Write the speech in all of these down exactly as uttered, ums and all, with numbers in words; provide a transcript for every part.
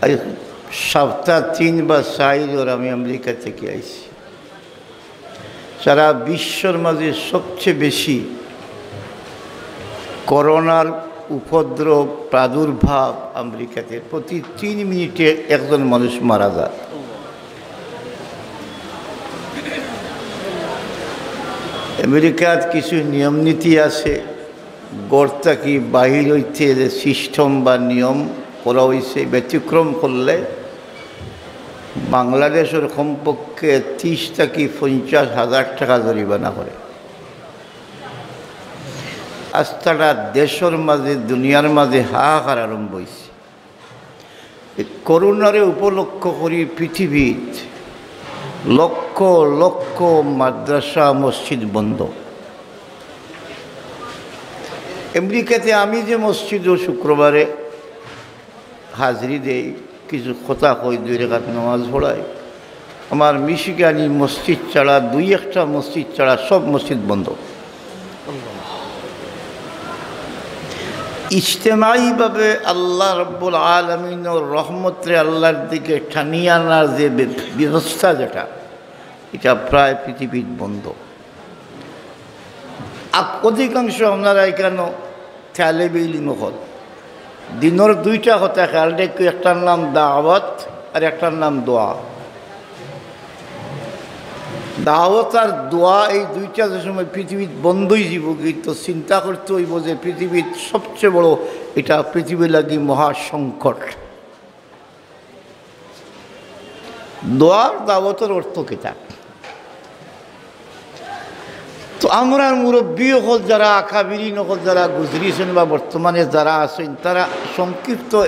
আজ সপ্তাহ তিন বা চাইর অর আমি আমেরিকা থাকি আইছি। সারা বিশ্বর মাঝে সবচেয়ে বেশি করোনার উপদ্রব, প্রাদুর্ভাব আমেরিকাতে। প্রতি তিন মিনিটে একজন মানুষ মারা যায়। আমেরিকাত কিছু নিয়ম নীতি আছে, ঘর থাকি বাহির অইতে যে সিস্টেম বা নিয়ম করা অইছে, ব্যতিক্রম করলে বাংলাদেশর কমপক্ষে ত্রিশ থাকি পঞ্চাশ হাজার টাকা জরিমানা করে। আস্তাটা দেশর মাঝে, দুনিয়ার মাঝে হাহাকার আরম্ভ অইছে। এই করোনারে উপলক্ষ করি পৃথিবীত লক্ষ লক্ষ মাদ্রাসা মসজিদ বন্ধ। আমেরিকাতে আমি যে মসজিদো শুক্রবারে হাজিরি দেই, কিছু কথা কই, দুই রেকাত নামাজ পড়াই, আমার মিশিগানি মসজিদ ছাড়া, দুই একটা মসজিদ ছাড়া সব মসজিদ বন্ধ। ইজতেমাইভাবে আল্লাহ রব্বুল আলামিনর রহমতরে আল্লাহর দিকে টানিয়া আনার যে ব্য-, ব্যবস্থা যেটা, এটা প্রায় পৃথিবীত বন্ধ। আক-, অধিকাংশ আপনারা এখানো তালেবে ইলিম অকল। দিনর দুইটা কথা খেয়াল রাখো, একটার নাম দাওয়াত আর একটার নাম দোয়া। দাওয়াত আর দোয়া এই দুইটা যে সময় পৃথিবীত বন্ধ অইযিবোগি, তো চিন্তা করতে অইবো যে পৃথিবীত সবচেয়ে বড়, এটা পৃথিবীর লাগি মহা সংকট। দোয়ার দাওয়াতর অর্থ কিতা? তো আমরার মুরব্বী অকল যারা, আকাবিরিন অকল যারা গুজরিছইন বা বর্তমানে যারা আছইন, তারা সংক্ষিপ্ত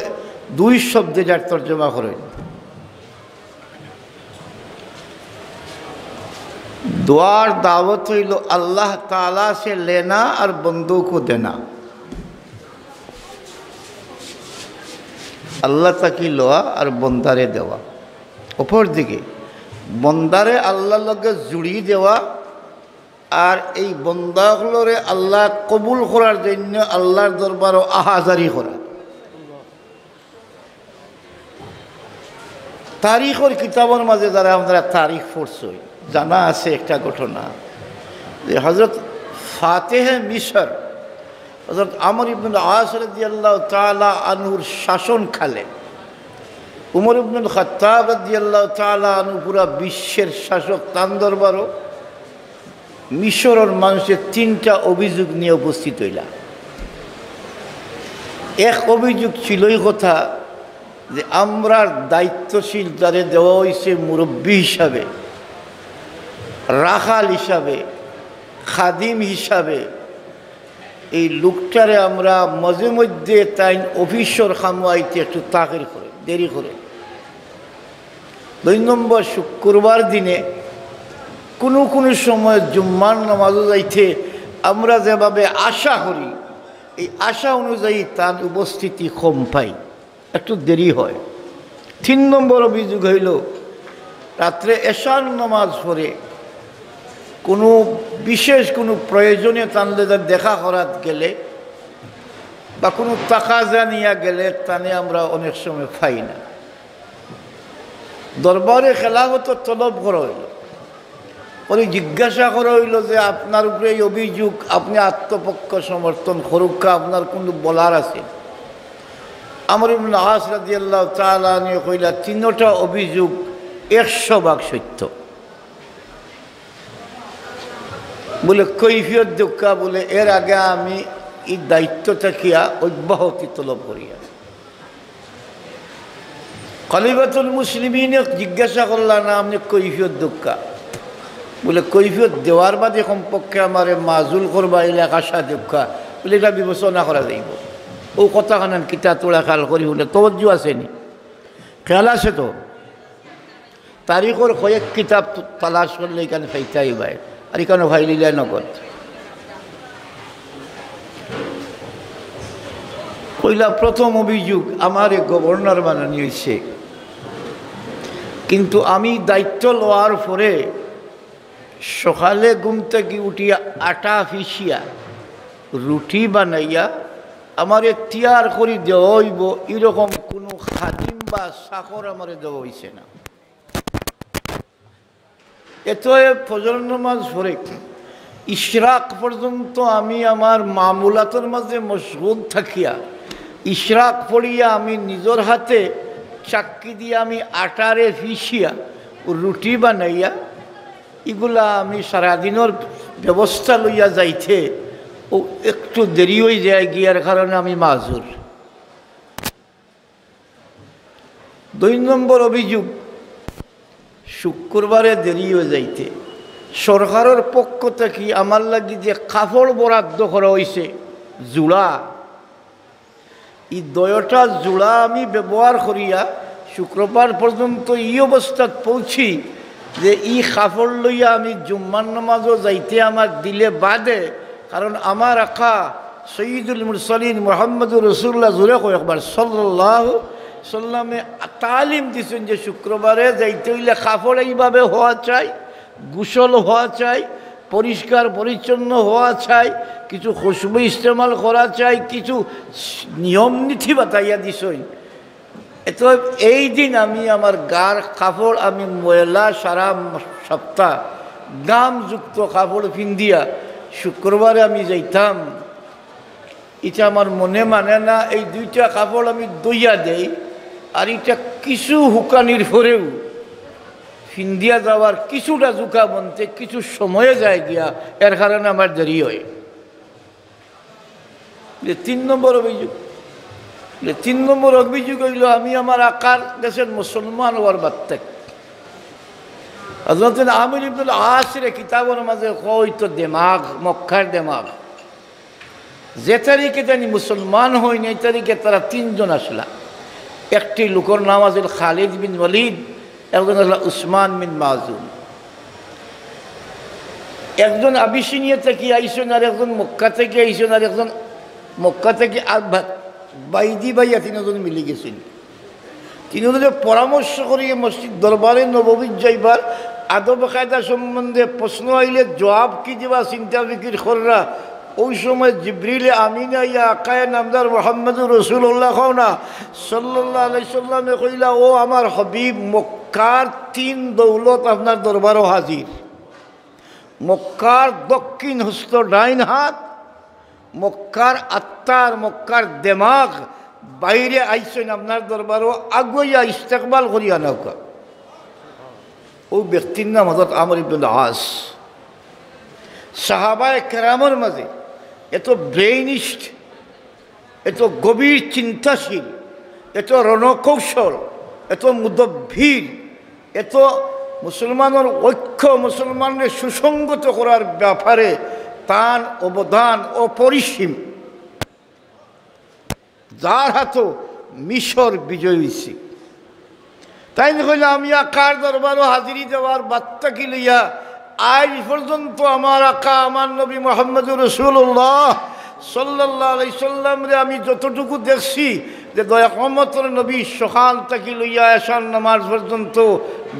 দুই শব্দে যার তর্জমা করইন। দোয়ার দাওয়াত অইলো আল্লাহ তাআলা সে লেনা আর বন্দো কো দেনা। আল্লাহ থাকি লওয়া আর বন্দারে দেওয়া। অপরদিকে বন্দারে আল্লাহর লগে জুড়ি দেওয়া, আর এই বন্দা অকলরে আল্লাহ কবুল করার জন্য আল্লাহর দরবারো আহাজারি করা। তারিখর কিতাবর মাঝে যারা আপনারা তারিখ পড়ছইন, জানা আছে একটা ঘটনা যে হযরত ফাতেহে মিশর, হযরত আমর ইবনুল আস রাদিয়াল্লাহু তাআলা আনহুর শাসনকালে উমর ইবনুল খাত্তাব রাদিয়াল্লাহু তাআলা আনহু পুরা বিশ্বের শাসক, তান দরবারো মিশরর মানুষে তিনটা অভিযোগ নিয়া উপস্থিত অইলা। এক অভিযোগ ছিল এই কথা যে আমরার দায়িত্বশীল যারে দেওয়া অইছে মুরব্বী হিসাবে, রাখাল হিসাবে, খাদিম হিসাবে, এই লোকটারে আমরা মাঝে মধ্যে তাইন অফিসর কামো আইতে একটু তাখির করে, দেরি করে। দুই নম্বর, শুক্রবার দিনে কুনু কুনু সময় জুম্মার নামাজো যাইতে আমরা যেভাবে আশা করি, এই আশা অনুযায়ী তান উপস্থিতি কম পাই, একটু দেরি হয়। তিন নম্বর অভিযোগ অইলো, রাত্রে এশার নামাজ পড়ে কুনু বিশেষ কুনু প্রয়োজনে তান লগে দেখা করাত গেলে বা কুনু তাকাজা নিয়া গেলে তানে আমরা অনেক সময় পাই না। দরবারে খেলাফত তলব করা অইলো। পরে জিজ্ঞাসা করা অইলো যে, "আপনার উপরে এই অভিযোগ, আপনে আত্মপক্ষ সমর্থন করউক্কা, আপনার কুনু বলার আছে?" আমর ইবনে আস রাদিয়াল্লাহু তাআলা আনহু কইলা, "তিনোটা অভিযোগ একশো ভাগ সত্য।" বলে, "কৈফিয়ত দেউক্কা।" বলে, "এর আগে আমি এই দায়িত্ব থাকিয়া অব্যাহতি তলব করিয়া।" খলিফাতুল মুসলিমিনে জিজ্ঞাসা করলা, "না, আপনে কৈফিয়ত দেউক্কা।" বলে, "কৈফিয়ত দেওয়ার বাদে কমপক্ষে আমারে মাজুল করবা, ইলা এক আশা দেউক্কা।" বলে, "ইটা বিবেচনা করা যাইবো।" অউ কথাখান কিতা থুড়া খেয়াল করি হুনলে, তওয়াজ্জু আছে নি? খেয়াল আছে তো? তারিখর কয়েক কিতাব তালাশ করলে ইখান পাইতায় ভাই, আর ইখানও পাইলিলায় নগদ। কইলা, প্রথম অভিযোগ, আমারে গভর্নর বানানি অইছে, কিন্তু আমি দায়িত্ব লওয়ার পরে সকালে ঘুম থাকি উঠিয়া আটা পিষিয়া রুটি বানাইয়া আমারে তৈয়ার করি দেওয়া অইবো, ইরকম কুনু খাদিম বা চাকর আমারে দেওয়া অইছে না। এতয় ফজর নামাজ পড়ে ইশরাক পর্যন্ত আমি আমার মামুলাতর মাঝে মশগুল থাকিয়া, ইশরাক পড়িয়া আমি নিজর হাতে চাক্কি দিয়া আমি আটারে পিষিয়া রুটি বানাইয়া ইগুলা আমি সারাদিনর ব্যবস্থা লইয়া যাইতে ও একটু দেরি অই যায় গিয়ার কারণে আমি মাজুর। দুই নম্বর অভিযোগ, শুক্রবারে দেরি অই যাইতে সরকারর পক্ষ থাকি আমার লাগি যে কাপড় বরাদ্দ করা অইছে জুড়া, ই দুইটা জুড়া আমি ব্যবহার করিয়া শুক্রবার পর্যন্ত ই অবস্থাত পৌঁছি যে ই কাপড় লইয়া আমি জুম্মার নামাজও যাইতে আমার দিলে বাদে, কারণ আমার আকা সৈয়দুল মুরসালিন মুহাম্মদুর রাসূলুল্লাহ, জোরে কও একবার, সাল্লাল্লাহু সাল্লামে তালিম দিছইন যে শুক্রবারে যাইতে অইলে কাপড় এইভাবে হওয়া চাই, গোসল হওয়া চাই, পরিষ্কার পরিচ্ছন্ন হওয়া চাই, কিছু খুশবু ইস্তেমাল করা চাই, কিছু নিয়ম নীতি বাতাইয়া দিছইন। এত এই দিন আমি আমার গার কাপড় আমি ময়লা সারা সপ্তাহ গামযুক্ত কাপড় পিন্দিয়া শুক্রবারে আমি যাইতাম, ইটা আমার মনে মানে না। এই দুইটা কাপড় আমি ধইয়া দেই, আর ইটা কিছু হুকানির পরেও ফিন্দিয়া যাওয়ার কিছুটা জুকা বনতে কিছু সময় যায় গিয়া, এর কারণে আমার দেরি হয়। যে তিন নম্বর অভিযোগ, যে তিন নম্বর অভিযোগ অইলো আমি আমার আকার দেশের মুসলমান হওয়ার বাদ থাকি। হযরত আমির ইবনুল আসরে কিতাবর মাঝে কইতো দেমাগ, মক্কার দেমাগ। যে তারিখে জানি মুসলমান হইন, এই তারিখে তারা তিনজন আসলা। একটি লোকর নাম আছিল খালিদ বিন ওয়ালিদ, একজন আসলা উসমান বিন মাজুন। একজন আবিসিনিয়া থাকি আইছইন, আর একজন মক্কা থাকি আইছইন, আর একজন মক্কা থাকি আর বা-, বাইদি বাইয়া তিনজন মিলি গেছইন। তিনজনে পরামর্শ করি মসজিদ দরবারে নববীত যাইবার আদব কায়দা সম্বন্ধে প্রশ্ন আইলে জবাব কি দিবা চিন্তা ফিকির কররা। ওই সময় জিব্রিলে আমিন আইয়া আকায়ে নামদার মুহাম্মদুর রাসূলুল্লাহ কও না, সাল্লাল্লাহু আলাইহি সাল্লামে কইলা, "ও আমার হাবিব, মক্কার তিন দৌলত আপনার দরবারও হাজির। মক্কার দক্ষিণ হস্ত ডাইন হাত, মক্কার আত্মার, মক্কার দেমাগ বাইরে আইছইন আপনার দরবারও, আগুইয়া ইস্তেকবাল করিয়া নেওকা।" ও ব্যক্তির নাম হযরত আমর ইবনুল আস। সাহাবায়ে কেরামর মাঝে এত ব্রেইনিস্ট, এত গভীর চিন্তাশীল, এত রণকৌশল, এত মুদব্বির, এত মুসলমানর ঐক্য, মুসলমানরে সুসংগত করার ব্যাপারে তান অবদান অপরিসীম। যার হাতো মিশর বিজয় হইছে। তাইন কইলা, "আমি আকার দরবারও হাজিরি দেওয়ার বাদ থাকি লইয়া আইজ পর্যন্ত আমার আকা, আমার নবী মুহাম্মদুর রাসূলুল্লাহ সাল্লাল্লাহু আলাইহি সাল্লামরে আমি যতটুকু দেখছি যে দয়া রহমতর নবী সকাল থাকি লইয়া এশার নামাজ পর্যন্ত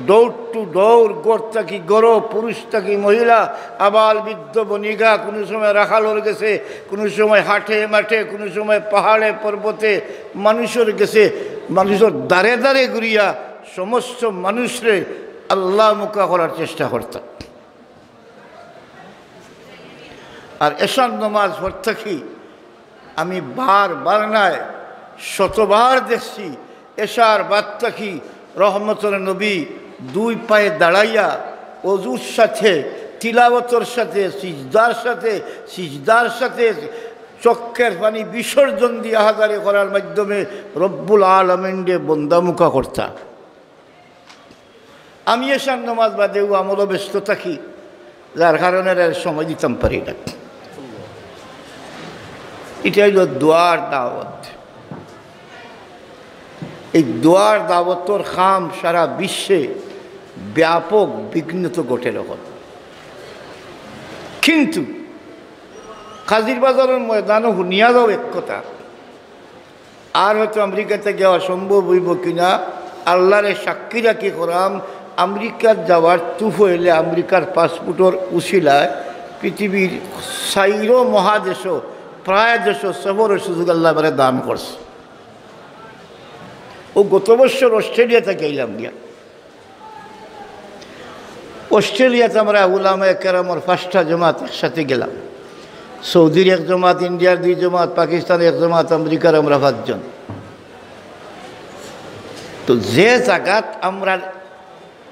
door to door, ঘর থাকি ঘর, পুরুষ থাকি মহিলা, আবাল বৃদ্ধ বনিগা, কুনু সময় রাখালর গেছে, কুনু সময় হাটে মাঠে, কুনু সময় পাহাড়ে পর্বতে, মানুষর গেছে, মানুষর দ্বারে দ্বারে ঘুরিয়া সমস্ত মানুষরে আল্লাহ মুখা করার চেষ্টা করতা।" আর এশার নামাজ পড় থাকি আমি বার বার নায়, শতবার দেখছি, এশার বাদ থাকি রহমতর নবী দুই পায়ে দাঁড়াইয়া অজুর সাথে, তিলাওয়াতর সাথে, সিজদার সাথে, সিজদার সাথে চক্ষের পানি বিসর্জন দিয়া হাজারি করার মাধ্যমে রব্বুল আলামিনরে বন্দামুখা করতা। আমি এশার নামাজ বাদে ও আমলো ব্যস্ত থাকি, যার কারণে আর সময় দিতাম পারি না। ইটা অইলো দোয়ার দাওয়াত। এই দোয়ার দাওয়াতর কাম সারা বিশ্বে ব্যাপক বিঘ্নিত ঘটের অখন। কিন্তু কাজির বাজারর ময়দানো হুনিয়া যাও এক কথা, আর হয়তো আমেরিকাতে যাওয়া সম্ভব হইব কিনা, আল্লাহরে সাক্ষী রাখি করাম, আমেরিকাত যাওয়ার তুফ হইলে আমেরিকার পাসপোর্টর উসিলায় পৃথিবীর চাইরো মহাদেশও প্রায় দেশো সফরর সুযোগ আল্লায় আমারে দান করছে। অউ গত বছর অস্ট্রেলিয়া থাকি আইলাম গিয়া। অস্ট্রেলিয়াত আমরা উলামায়ে কেরামর পাঁচটা জমাত একসাথে গেলাম। সৌদির এক জমাত, ইন্ডিয়ার দুই জমাত, পাকিস্তানের এক জমাত, আমেরিকার আমরা পাঁচজন। তো যে জাগাত আমরা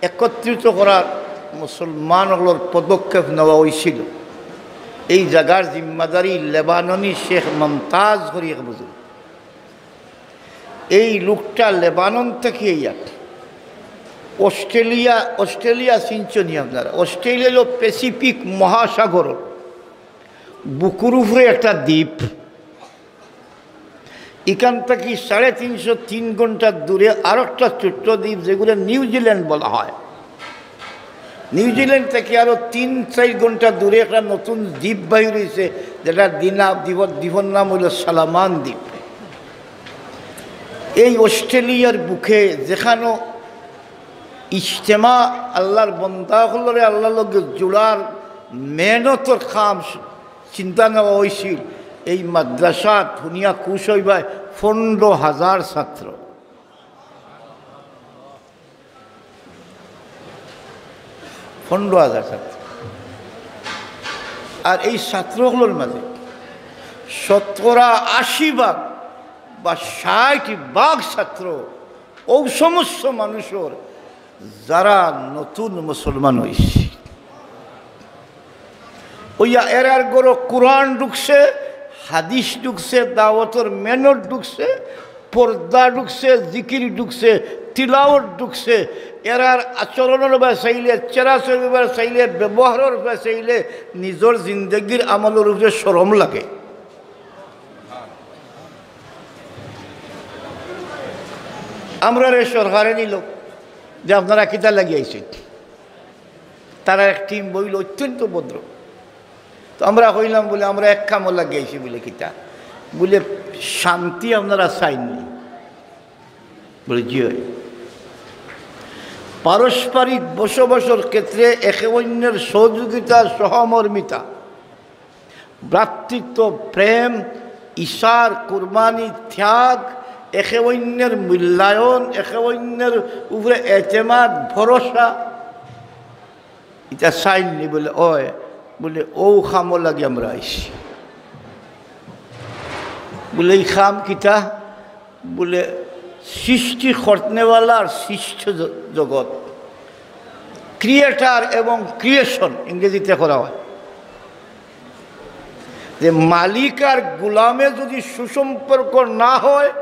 একত্রিত করার মুসলমান অকলর পদক্ষেপ নেওয়া অইছিল, এই জাগার জিম্মাদারি লেবাননি শেখ মমতাজ করি এক বুজুর্গ। এই লোকটা লেবানন থাকি আইয়া অস্ট্রেলিয়া, অস্ট্রেলিয়া চিনছনি আপনারা? অস্ট্রেলিয়া অইলো প্যাসিফিক মহাসাগরর বুকুর উপরে একটা দ্বীপ। ইখান থাকি সাড়ে তিনশো তিন ঘন্টা দূরে আরো একটা ছোট্ট দ্বীপ, যেগুলো নিউজিল্যান্ড বলা হয়। নিউজিল্যান্ড থাকি আরো তিন চাইর ঘন্টা দূরে একটা নতুন দ্বীপ বাইর অইছে, যেটা দিনা-, দ্বীপ-, দ্বীপর নাম অইলো সালামান দ্বীপ। এই অস্ট্রেলিয়ার বুকে যেখানো ইজতেমা, আল্লাহর বন্দা অকলরে আল্লাহর লগে জুড়ার মেহনতর কাম চিন্তা নেওয়া অইছিল, এই মাদ্রাসাত হুনিয়া খুশ অইবায় পনরো হাজার ছাত্র। পনরো হাজার ছাত্র। আর এই ছাত্র অকলর মাঝে শতকরা আশি ভাগ বা ষাইট ভাগ ছাত্র অউ সমস্ত মানুষর যারা নতুন মুসলমান অইছে। অইয়া এরার ঘরো কোরআন ঢুকছে, হাদিস ঢুকছে, দাওয়াতর মেহনত ঢুকছে, পর্দা ঢুকছে, জিকির ঢুকছে, তিলাওয়াত ঢুকছে। এরার আচরণর বায় চাইলে, চেহারা চরিত্রর বায় চাইলে, ব্যবহারর বায় চাইলে নিজর জিন্দেগির আমলর উপরে শরম লাগে। আমরারে সরকারে নিলো যে, "আপনারা কিতা লাগি আইছেন?" তারার এক টিম বইলো অত্যন্ত ভদ্র। তো আমরা কইলাম বুলে, "আমরা এক কামো লাগি আইছি।" বুলে, "কিতা?" বুলে, "শান্তি আপনারা চাইননি?" বুলে, "জি অয়।" পারস্পরিক বসবাসর ক্ষেত্রে একে অন্যের সহযোগিতা, সহমর্মিতা, ভ্রাতৃত্ব, প্রেম, ইসার, কুরবানি, ত্যাগ, একে অন্যের মূল্যায়ন, একে অন্যের উপরে এতেমাদ, ভরসা, ইতা চাইননি? বুলে, "অয়।" বুলে, "অউ কামর লাগি আমরা আইছি।" বুলে, "ই কাম কিতা?" বুলে, "সৃষ্টি করনেওয়ালার সৃষ্ট জ-, জগৎ, ক্রিয়েটার এবং ক্রিয়েশন ইংরেজিতে করা হয়, যে মালিক আর গোলামে যদি সুসম্পর্ক না হয়,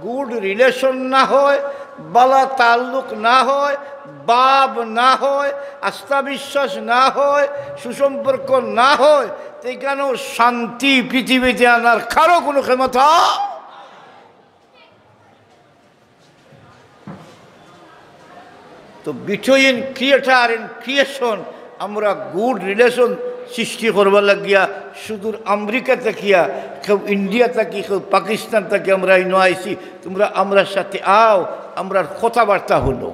গুড রিলেশন না হয়, বালা তাল্লুক না হয়, বাব না হয়, আস্থা বিশ্বাস না হয়, সুসম্পর্ক না হয়, তে কেন শান্তি পৃথিবীতে আনার কারো কোনো ক্ষমতা?" তো between creator and creation আমরা গুড রিলেশন সৃষ্টি করবার লাগিয়া সুদূর আমেরিকা থাকিয়া, কেউ ইন্ডিয়া থাকি, কেউ পাকিস্তান থাকি আমরা ইনো আইছি, তোমরা আমরার সাথে আও, আমরার কথাবার্তা হুনো।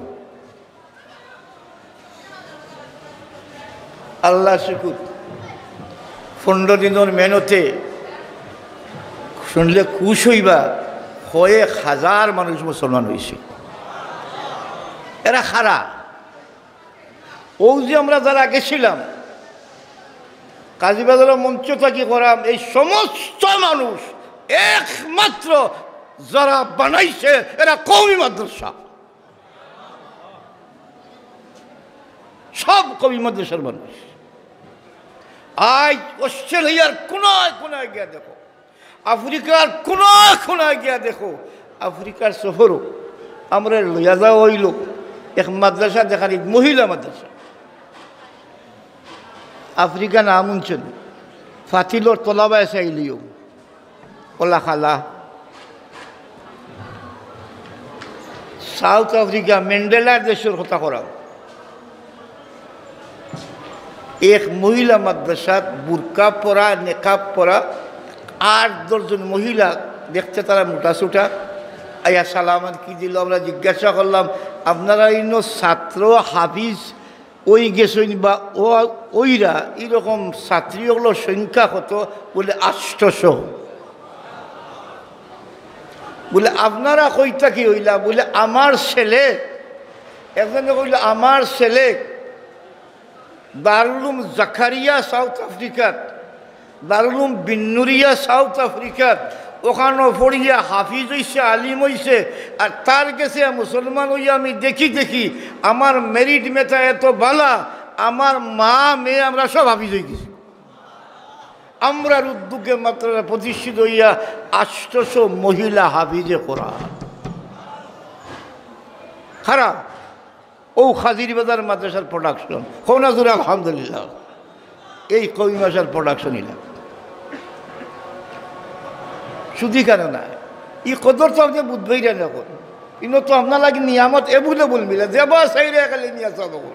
আল্লাহ শুকুর, পনরো দিনর মেহনতে হুনলে খুশ অইবা, কয়েক হাজার মানুষ মুসলমান অইছে। এরা কারা? অউ যে আমরা যারা গেছিলাম, কাজীবাজারর মঞ্চ থাকি কইরাম, এই সমস্ত মানুষ একমাত্র যারা বানাইছে এরা কওমি মাদ্রাসা। সব কওমি মাদ্রাসার মানুষ। আইজ অস্ট্রেলিয়ার কোনায় কোনায় গিয়া দেখো, আফ্রিকার কোনায় কোনায় গিয়া দেখো, আফ্রিকার সফরো আমরারে লইয়া যাওয়া অইলো এক মাদ্রাসা, যেখানো মহিলা মাদ্রাসা। আফ্রিকা নাম হুনছইন, ফাতিলর তলাবায় চাইলিও ওলা খালা। সাউথ আফ্রিকা, ম্যান্ডেলার দেশর কথা কইরাম। এক মহিলা মাদ্রাসাত বুরকা পরা, নেকাব পরা, আট দশ জন মহিলা, দেখতে তারা মোটা সোটা, আইয়া সালাম আর কি দিল। আমরা জিজ্ঞাসা করলাম, "আপনারা ইনো ছাত্র হাফিজ অই গেছইন বা অ-, অইরা, ইরকম ছাত্রী অকলর সংখ্যা কত?" বলে, "আষ্টশো।" বুলে, "আপনারা কই থাকি অইলা?" বুলে, "আমার ছেলে।" একজনে কইল, "আমার ছেলে দারুল উলুম জাকারিয়া সাউথ আফ্রিকাত, দারুল উলুম বিন্নুরিয়া সাউথ আফ্রিকাত, ওখানো পড়িয়া হাফিজ অইছে, আলিম অইছে, আর তার গেছে মুসলমান অইয়া আমি দেখি দেখি আমার মেরিট মেটা এত বালা, আমার মা মেয়ে আমরা সব হাফিজ অই গেছি।" আমরার উদ্যোগে মাদ্রাসা প্রতিষ্ঠিত অইয়া আটশোশো মহিলা হাফিজে কোরআন। খারাপ। ও কাজির বাজার মাদ্রাসার প্রোডাকশন। কও না জোরে আলহামদুলিল্লাহ। এই কওমি মাদ্রাসার প্রোডাকশন ইলা। শুধু কেন না, ই কদর তো আপনে বুঝবায় না অখন। ইনো তো আপনার লাগি নিয়ামত অ্যাভেইলেবল মিলে, যেবা চাইরে খালি নিয়া যাইবা অখন।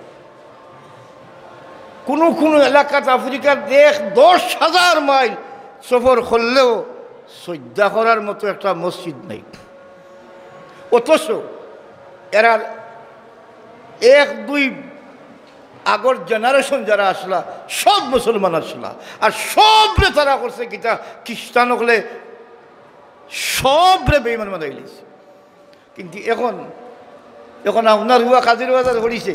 কুনু কুনু এলাকাত আফ্রিকার দেশ দশ হাজার মাইল সফর করলেও সইজদা করার মতো একটা মসজিদ নাই। অথচ এরার এক দুই আগর জেনারেশন যারা আছলা, সব মুসলমান আছলা, আর সবরে তারা করছে কিতা, খ্রিস্টান অকলে সবরে বেইমান বানাইলিছে। কিন্তু অখন, অখন আপনার পুয়া কাজির বাজার পড়ছে,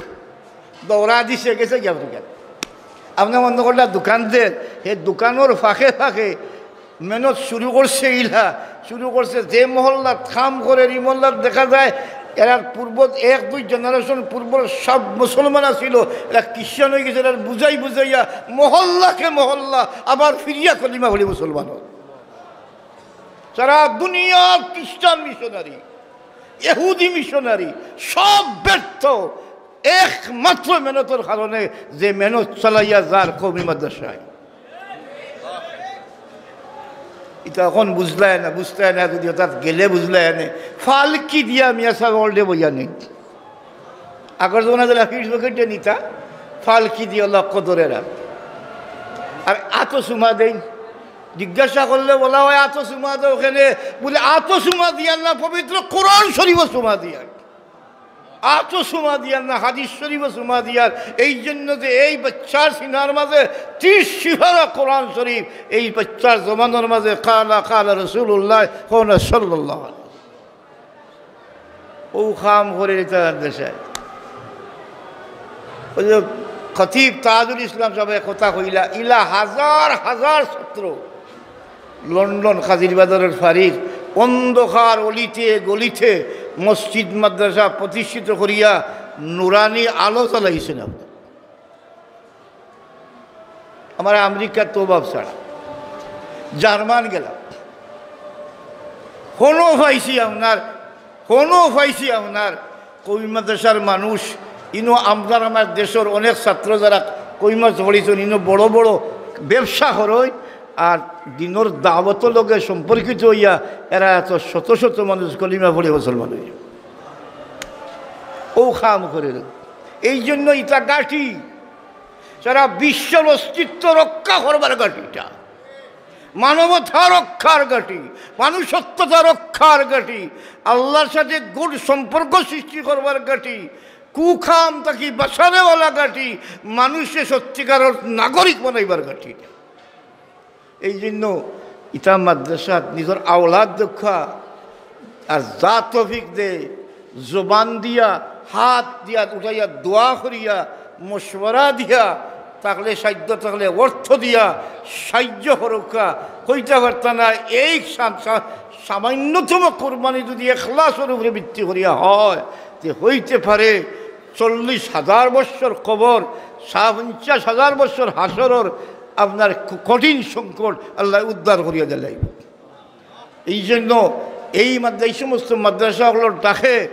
দৌড়া দিছে, গেছে গিয়া আফ্রিকাত। আপনে মনো করলা দোকান দের, হে দোকানর ফাঁকে ফাঁকে মেহনত শুরু করছে ইলা, শুরু করছে যে মহল্লাত কাম করের, ই মহল্লাত দেখা যায় এরার পূর্ব এক দুই জেনারেশন পূর্বর সব মুসলমান আছিল, এরা খ্রিস্টান অই গেছে, এরার বুঝাই বুঝাইয়া মহল্লাকে মহল্লা আবার ফিরিয়া কলিমা পড়ি মুসলমান অয়। সারা দুনিয়ার খ্রিস্টান মিশনারি, ইহুদি মিশনারি সব ব্যর্থ, একমাত্র মেহনতর কারণে যে মেহনত চালাইয়া যার কওমি মাদ্রাসায়। ইটা অখন বুঝলায় না, বুঝতায় না, যদি অর্থাৎ গেলে বুঝলায় না। ফালকি দিয়া মিয়া সাব অল ডে বইয়া নেই। আগর জমানা যেলা ফিস পকেটে নিতা, ফালকি দিয়া লক্ষ ধরে রাখ। আর আতো সুমা দেই। জিজ্ঞাসা করলে বলা হয়, "আতো সুমা দেও কেনে?" বুলে, "আতো সুমা দিয়ার না, পবিত্র কোরআন শরীফ সুমা দিয়ার।" আতো সুমা দিয়ার না, হাদিস শরীফ সুমা দিয়ার। এই জন্য যে এই বাচ্চার সিনার মাঝে ত্রিশ সিফারা কোরআন শরীফ, এই বাচ্চার জমানার মাঝে কালা কালা রাসূলুল্লাহ, কও না সাল্লাল্লাহু আলাইহি ওয়াসাল্লাম। ও কাম করে দিতে দেশে। ওই যে খতিব তাজুল ইসলাম সাহেব কথা কইলা, ইলা হাজার হাজার ছাত্র লন্ডন কাজির বাজারের ফাড়ির অন্ধকার অলিতে গলিতে মসজিদ মাদ্রাসা প্রতিষ্ঠিত করিয়া নুরানি আলো জ্বালাইছেন আপনি। আমার আমেরিকার তো অভাব ছাড়া, জার্মান গেলাম, হনো পাইছি আপনার, হনো পাইছি আপনার কওমি মাদ্রাসার মানুষ। ইনো আমরার আমার দেশর অনেক ছাত্র যারা কওমি মাদ্রাসা পড়ছইন, ইনো বড় বড় ব্যবসা করইন, আর দিনর দাওয়াতর লগে সম্পর্কিত অইয়া এরা এত শত শত মানুষ কলিমা পড়ি মুসলমান অইয়া ও কাম করে। এই জন্য ইটা গাটি, সারা বিশ্বর অস্তিত্ব রক্ষা করবার গাটি ইটা, মানবতা রক্ষার গাটি, মানুষত্বতা রক্ষার গাটি, আল্লাহর সাথে good সম্পর্ক সৃষ্টি করবার গাটি, কুকাম থাকি বাঁচানেওয়ালা গাটি, মানুষরে সত্যিকারর নাগরিক বানাইবার গাটি। এই জন্য ইতা মাদ্রাসাত নিজর আওলাদ রক্ষা আর যা তৌফিক দে, জবান দিয়া, হাত দিয়া উঠাইয়া দোয়া করিয়া, মশওয়ারা দিয়া, থাকলে সাধ্য থাকলে অর্থ দিয়া সাহায্য করউক্কা। কইতা পারতা না, এই সা-, সা-, সামান্যতম কুরবানি যদি এখলাসর উপরে ভিত্তি করিয়া হয়, তে হইতে পারে চল্লিশ হাজার বৎসর কবর, সা-, পঞ্চাশ হাজার বৎসর হাশরর আপনার ক-, কঠিন সংকট আল্লায় উদ্ধার করিয়া দিলাইবা। এই জন্য এই মাদ্রা-, এই সমস্ত মাদ্রাসা অকলর ডাকে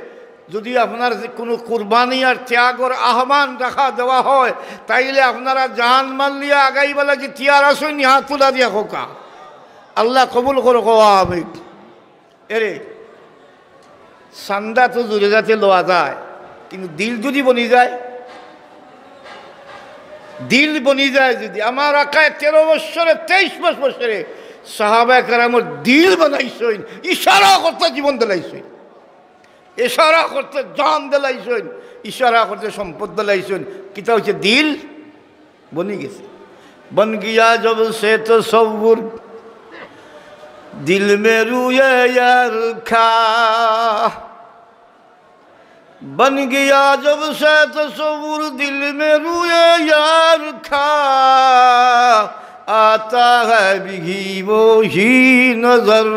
যদি আপনার যে কোনো কুরবানি আর ত্যাগর আহ্বান ডাকা দেওয়া হয়, তাইলে আপনারা জান মাল লইয়া আগাইবার লাগি তৈয়ার আছইন নি? হাত তুলা দিয়া কউক্কা। আল্লায় কবুল করউক্কা, আমিন। এরে, চান্দা তো জোরে যাতে লওয়া যায়, কিন্তু দিল যদি বনি যায়, দিল বনি যায় যদি, আমার আকায় তেরো বৎসরে, তেইশ মাস বৎসরে সাহাবায়ে কেরামর দিল বানাইছইন, ইশারা করতে জীবন দিলাইছইন, ইশারা করতে জান দিলাইছইন, ইশারা করতে সম্পদ দিলাইছইন। কিতা অইছে? দিল বনি গেছে। বন গিয়া জব সে তসব্বুর, دل میں روئے یار کا بن گیا جب سے تصور، دل میں روئے یار کا آتا ہے بگی وہی نظر،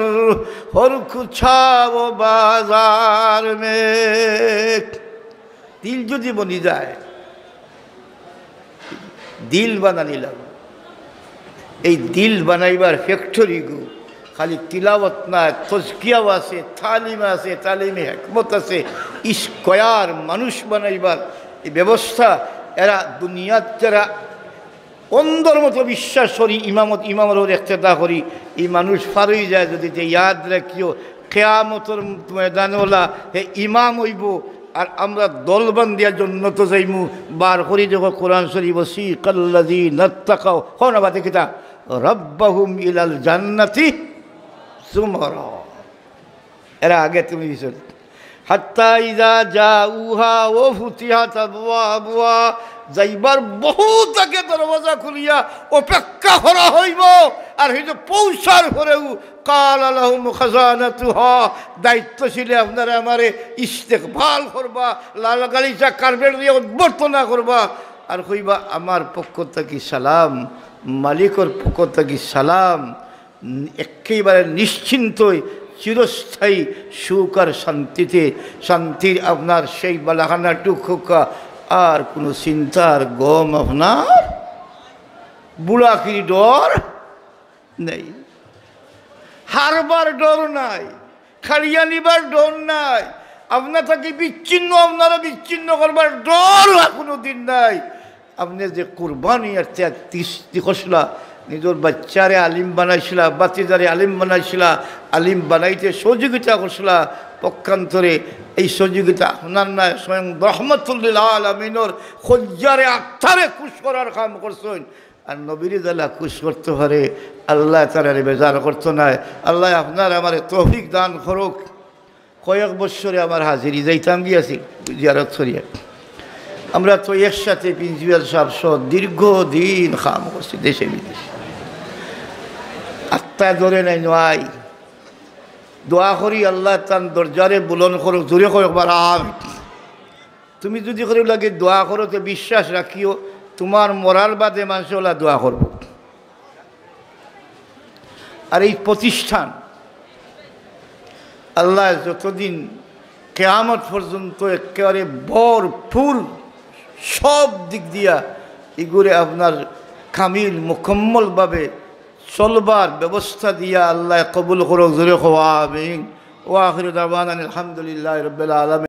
ہر کوچہ و بازار میں۔ দিল যদি বনি যায়, দিল বানানি লাগবো। এই দিল বানাইবার ফ্যাক্টরিগু খালি তিলাওয়াত নায়, তজকিয়াও আছে, তালিম আছে, তালিমে হেকমত আছে, স্কয়ার মানুষ বানাইবার এই ব্যবস্থা। এরা দুনিয়াত যারা অন্ধর মতো বিশ্বাস করি, ইমামত, ইমামর উপর ইক্তেদা করি, এই মানুষ ফারই যায়। যদি তে ইয়াদ রাখিও, কিয়ামতর ময়দানে ওলা হে ইমাম অইবো, আর আমরা দল বান্ধিয়া জন্নতো যাইমু। বার করি দেখো কোরআন শরীফ, وسيق الذين اتقوا, কও না বাদে কিতা, ربهم إلى الجنة زمرا। এরা আগে তুমি পিছনে। حتى إذا جاءوها وفتحت أبوابها, যাইবার বহুত আগে দরওয়াজা খুলিয়া অপেক্ষা করা হইবো। আর হেইতো পৌঁছার পরেউ قال لهم خزنتها, দায়িত্বশীলে আপনারে আমারে ইস্তেকবাল করবা, লাল গালিচা কার্পেট দিয়া অভ্যর্থনা করবা, আর কইবা, "আমার পক্ষ থাকি সালাম, মালিকর পক্ষ থাকি সালাম।" একেবারে নিশ্চিন্তই চিরস্থায়ী সুখ আর শান্তিতে, শান্তির আপনার সেই বালাখানা টুকুকা, আর কোনো চিন্তার গম আপনার, বুড়াকির ডর নাই, হারবার ডর নাই, খাড়িয়া নিবার ডর নাই, আপনা থাকি বিচ্ছিন্ন, আপনারে বিচ্ছিন্ন করবার ডর আর কোনো দিন নাই। আপনে যে কুরবানি আর ত্যাগ তিস-, তি-, করছলা, নিজর বাচ্চারে আলিম বানাইছলা, বাতিজারে আলিম বানাইছলা, আলিম বানাইতে সহযোগিতা করছলা, পক্ষান্তরে এই সহযোগিতা আপনার নায়, স্বয়ং রহমতুল্লিল আলামিনর কলিজারে আত্মারে খুশ করার কাম করছইন। আর নবীরে যারা খুশ করতো পারে, আল্লায় তারারে বেজার করতো নায়। আল্লায় আপনার আমারে তৌফিক দান করুক। কয়েক বৎসরে আমার হাজিরি যাইতাম গিয়াছি জিয়ারত করিয়া। আমরা তো একসাথে প্রিন্সিপাল সাহেব সহ দীর্ঘদিন কাম করছি দেশে বিদেশে। আত্মায় ধরে নাই নয়। দোয়া করি আল্লায় তান দরজারে বুলন্দ করুক, জোরে কও একবার আমিন। তুমি যদি করি লাগে দোয়া করো, তে বিশ্বাস রাখিও, তুমার মরার বাদে মানষে ওলা দোয়া করবো। আর এই প্রতিষ্ঠান আল্লায় যতদিন কিয়ামত পর্যন্ত একেবারে ভরপুর সব দিক দিয়া ইগুরে আপনার কামিল মুকম্মলভাবে চলবার ব্যবস্থা দিয়া আল্লায় কবুল করুক, জোরে কও আমিন। ওয়া আখিরু দাওয়ানা আলহামদুলিল্লাহি রাব্বিল আলামিন।